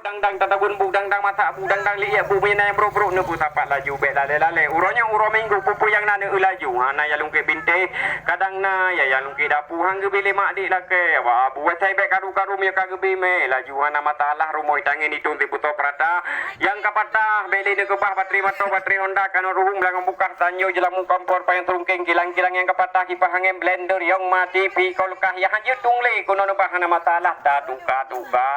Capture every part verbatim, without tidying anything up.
Dang-dang tatagun bu, dang-dang masak bu, dang-dang liek bu, mina nyang brok-brok neupeusapat laju bèk lalé-lalé. Uroe nyoe uroe minggu, peue-peue nyang na neueu laju. Hana nyang lungkét bintéh, kadang na ya nyang lungkét dapu, han geubri lé mak dik lakèe. Wah, bu wèt hai bèk karu-karu meunyoe ka geubri mè laju. Hana masalah, rumoh tangieng itong sipeutoe peurata. Nyang ka patah bèk lé neukeubah, batri moto, batri Honda, kanoe ruhueng, beulangong bukah, tanyoe jeulamu, kompor, payong teurungkeng, kilang-kilang nyang ka patah, kipah angèn, blender, yong ma, tipi, kulkas, ya hanjeuet tueng lé keunoe neubah, hana masalah, tatuka-tuka.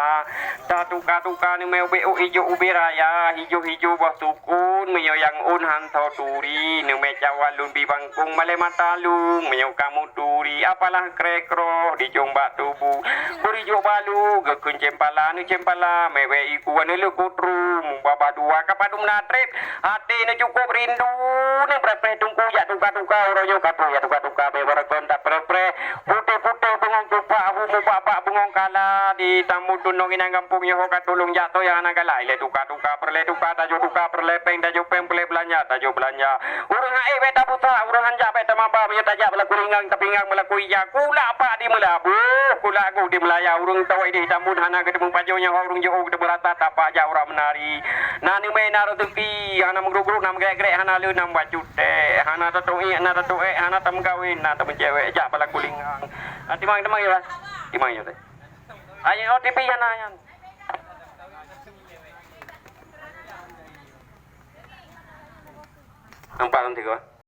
Tatuka-tuka neumè ubé ôk ijo ubé raya, hijo-hijo boh sukon, meunyoe nyang ôn han soe turi, neumè cawan lôn bi bangkong malèe mata lôn, meunyoe kamoe turi, apalah krèk roh dijong bak tuboh. Beurijok balu, geukheun cempala, neucempala, mè wèt iku, neuleuek kutru, mubaba dua, ka padum na trép, até neucukôp rindu, neupreh-preh teungku, jak tuka-tuka, uroe nyoe ka troh, jak tuka-tuka, mè barokon tapreh-preh, putéh-putéh bungong tupak, hu mubak-bak bungong kala, di Tambon Tunong inong gampông nyoe ho ka tulông jak toh nyang hana galak, ilèe tuka-tuka, peureulèe tuka, tajôh tuka, peureulèe pèng, tajôh pèng, peureulèe beulanja, tajôh beulanja. Ureueng han ék bèk tabuta, ureueng han jak bèk tamaba, meunyoe tajak beulaku ringang, tapingang beulaku ija, kulak pak di meulaboh, kulak gu di meulaya, ureueng tawai di Tambon hana geuteumu pajoh nyoe, ureueng jiôh geuteumu rata, tapak jak uroe meunari. Na neumè na reuzeuki, hana meugrok-grok, na meugrek-grek, hana lé na meubacut. Eh, hana tatuék, na tatuék, hana tameukawen, na tameucewek, jak balaku lingang. Ah, timang, timang ya, Bang. Timang ya, Bang. Ayo, O T P hana nyan. Nampak kan tiga?